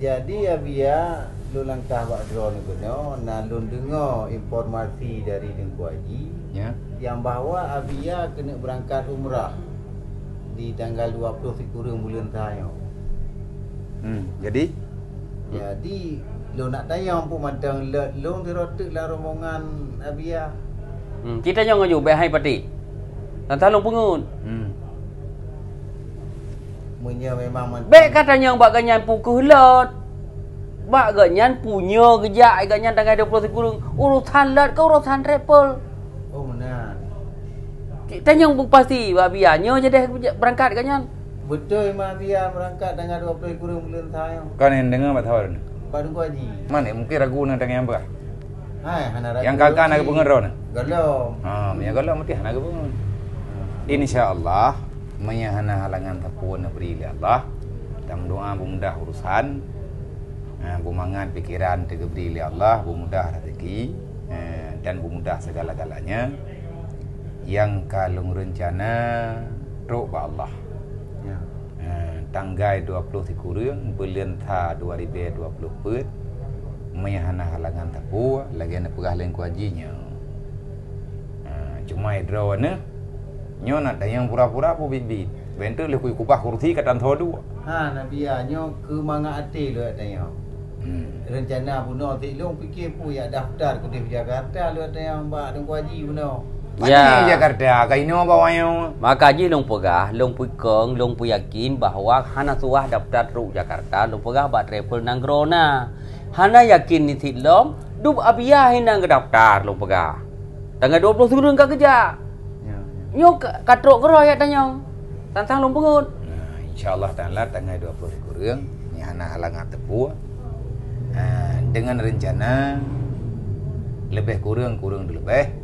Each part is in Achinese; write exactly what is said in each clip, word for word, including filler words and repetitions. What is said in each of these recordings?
Jadi Abia, lôn langkah bak droeneuh keunoe, na lôn deungoe informasi dari Teungku Haji, ya, nyang bahwa Abia keuneuk beurangkat umrah di tanggal dua ploh sikureueng buleuen sa nyoe. Hmm, jadi? Jadi, lôn nak tanyong peue mantong lôt lôn sidroe teuk lam rombongan Abia. Hmm, ci tanyong aju, bék hai pati. Tantang lôn peungeut. Hmm. Meunyoe memang mantong. Bék ka tanyong bak gobnyan peue keuh lôt. Bak gobnyan peue nyoe geujak, gobnyan tanggai dua ploh sikureueng. Urosan lôt keu urosan travel. Oh, meunan. Ci tanyong peue pasti bak Abia, nyoe jadeh beurangkat gobnyan. Beutôi, Mak Abia beurangkat tanggai dua ploh sikureueng buleuen sa nyoe. Kon nyang deungoe bak saboh droeneuh? Bak Teungku Haji. Man, eh, mungkin ragu na tanyong peugah. Hai, hana ragu. Nyang ka-ka na geupeungeut droeneuh? Gohlom. Ha, meunyoe gohlom, berarti hana geupeungeut. Insya Allah, meunyoe hana halangan sapeue neubri lé Allah, tameudoa beumudah urosan, ha, beumangat pikeran teugeubri lé Allah, beumudah rezeki, ha, dan beumudah segala-galanya. Nyang ka lôn reuncana trok bak Allah. Ya. Eh, tanggai dua ploh sikureueng buleuen sa dua ribèe dua ploh peuet, meunyoe hana halangan sapeue, lagèe neupeugah lé Teungku Haji nyoe. Eh, cuma droeneuh, nyoe na tanyong pura-pura peue biet-biet. Bék teuk lheueh kukeubah kursi ka tan tho duek. Ha, Abia, nyoe keu mangat até lôn tanyong. Hmm. Reuncana bunoe sit lôn pike peue jak daftar keudeh Jakarta lôn tanyong bak Teungku Haji bunoe. Ya. Mana Jakarta? Ka inoe bak wayang. Maka jih lôn peugah, lôn peukong, lôn peuyakin bahwa hana suah daftar trok Jakarta, lôn peugah bak travel nanggroe na. Hana yakin ni sit lom, dub Abia hinan geudaftar lôn peugah. Tanggai dua ploh sikureueng ka geujak. Ya, ya. Nyoe ka, ka trok keudroe jak tanyong. Tantang lôn peungeut. Nah, insya Allah Taala tanggai dua ploh sikureueng, nyan hana halangan teupeu. Ah, dengan rencana lebih kureueng, kureueng teuleubeh.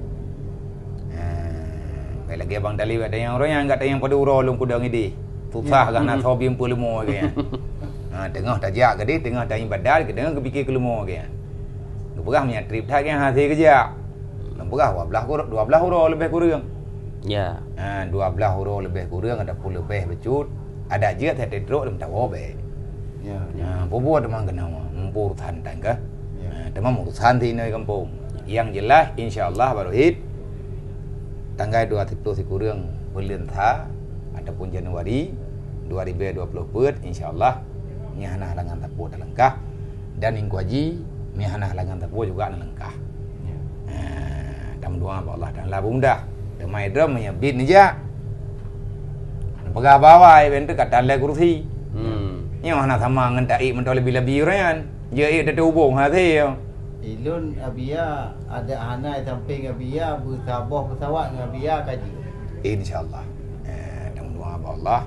Ah, bèk lagèe Bang Dali bak tanyong, uroe nyan ka tanyong padum uroe lôn kudong idéh. Susah gah na tho biem peue leumo lagèe nyan. Ha, teungoh tajak keudéh, teungoh taibadat, teungoh geupike keu leumo lagèe nyan. Geupeugah meunyo trép that nyan hase geujak. Lôn peugah dua blaih kur-, dua blaih uroe leubeh kureueng. Ya. Ha, dua blaih uroe leubeh kureueng ataupun leubeh bacut. Adak jeuet that trok lom tawoe bèk. Ya, ya. Ha, peue buet teuma keunoe, mumpung urusan tan kah? Ya. Ha, teuma urusan di inoe gampông. Yang jelas, insya Allah, Bang Rohit, tanggai dua ploh sikureueng buleuen sa ataupun Januari dua ribèe dua ploh peuet, insya Allah, nyan hana halangan sapeue talangkah. Dan Teungku Haji, nyan hana halangan sapeue juga talangkah. Ya. Ah, tameudoa bak Allah Taala beumudah. Teuma droe meunyo biet neujak. Peugah bak awai, bék teuk ka tan lé kursi. Hmm. Nyoe hana sama ngon taék mantong leubeh-leubeh uroe nyan. Jeuet ék teuhubong hase. Ilôn Abia, adak hana sampéng Abia, beusaboh peusawat ngon Abia ka jeuet. Insya Allah. Eh, tameudoa bak Allah,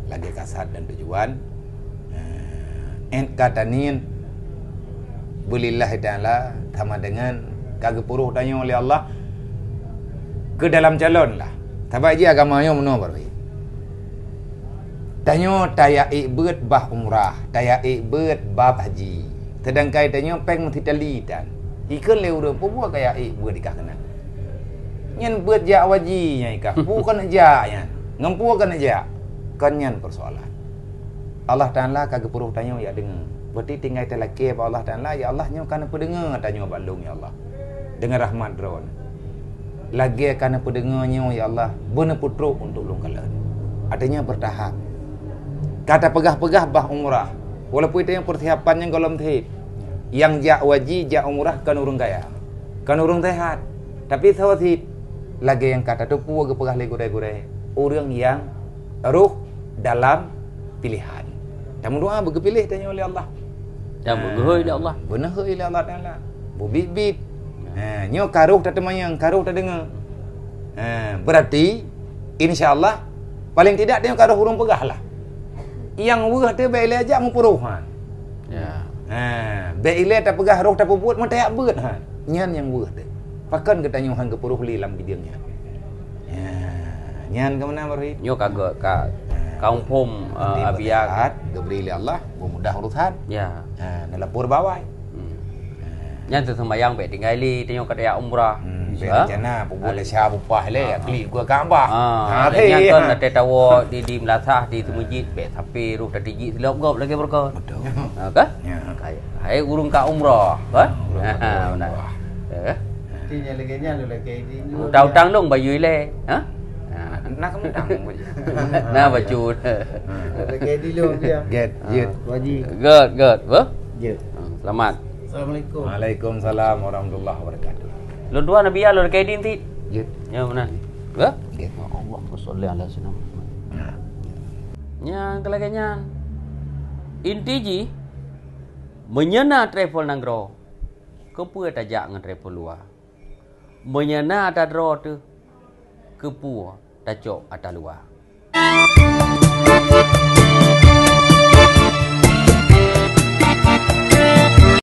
lagèe kasad dan tujuan. Eh, ék ka taniet, beulillahi taala, sama dengan ka geupuruh tanyoe lé Allah keu dalam calon lah. Sabab jih agama nyoe meunoe baroe. Tanyoe tajak ék beuet bah umrah, tajak ék beuet bah haji. Seudangkan tanyoe péng meusti tali tan. Ikheun lé ureueng, "Peue buet kajak ék beuet ikah keunan? Nyan beuet jak haji nyan ikah. Peue keuneuk jak nyan? Ngon peue keuneuk jak?" Kon nyan peusoalan. Allah Taala ka geupuruh tanyoe jak deungoe. Berarti tinggai talakèe bak Allah Taala, "Ya Allah, nyoe ka neupeudeungoe tanyoe bak lôn, ya Allah, deungon rahmat Droeneuh. Lagèe ka neupeudeungoe nyoe, ya Allah, beuneupeutrok untuk lôn kalon." Artinya bertahap. Ka tapeugah-peugah bah umrah. Walaupun tanyoe persiapan nyang gohlom that. Nyang jak haji, jak umrah kon ureueng kaya. Kon ureueng sehat. Tapi sawa cit, lagèe nyang ka tateupeue geupeugah lé gurèe-gurèe, ureueng nyang roh dalam pilihan. Tameudoa beugeupiléh tanyoe lé Allah. Dan beugeuhôi lé Allah. Beugeuhôi lé Allah Taala. Beubiet-biet. Ha, nyoe ka roh tateumanyong, ka roh tadeungoe. Ha, berarti, insya Allah, paling tidak tanyoe ka roh ureueng peugah lah. Nyang weueh teuh bèk ilèe jak meupuroh, ha. Ya. Ha, bèk ilèe tapeugah roh tapeubuet meutajak beuet, ha. Nyan nyang weueh teuh. Pakon geutanyoe han geupuroh lé lam bideueng nyan? Ya, nyan keuh meunan baroe. Nyoe ka ge-, ka, ha, ka muphom, eh, Abia. Geubri lé Allah, beumudah urusan. Ya. Ha, neulapor bak awai. Hmm. Ha. Nyan teuh seumbahyang bèk tinggai lé, tanyoe ka tajak umrah. Hmm, bèk rencana peubuet lé sya bupah lé, klik gua Ka'bah. Ha, nyan kan na teuh tawoe di, di meulasah, di seumeujid, bèk sapeue roh tatijik silop gob lagèe beureukat. Beutôi. Ha, ka? Ya. Hai, hai ureueng ka umrah, ka? Ha, ureueng ka umrah. Ya, ka? Ti nyang lagèe nyan lôn lakèe idin. Utang-utang lôn bayeue ilèe, ha? Ha. Na keumutang, Bu Haji. Na bacut. Lakèe idin lôn dia. Get, Ha. Jeuet. Bu Haji. Good, good, Bu? Jeuet. Ha, selamat. Assalamualaikum. Waalaikumsalam warahmatullahi wabarakatuh. Lôn dua Nabi ya, lôn lakèe idin ti. Jeuet. Ya, beuna. Ke? Nggih. Allahumma shalli ala sayyidina Muhammad. Nah. Nyang keu lagèe nyan. Inti jih, meunyoe na travel nanggroe, keupeue tajak ngon travel luwa? Meunyoe na ata droe teuh, keupeue tacok ata luwa?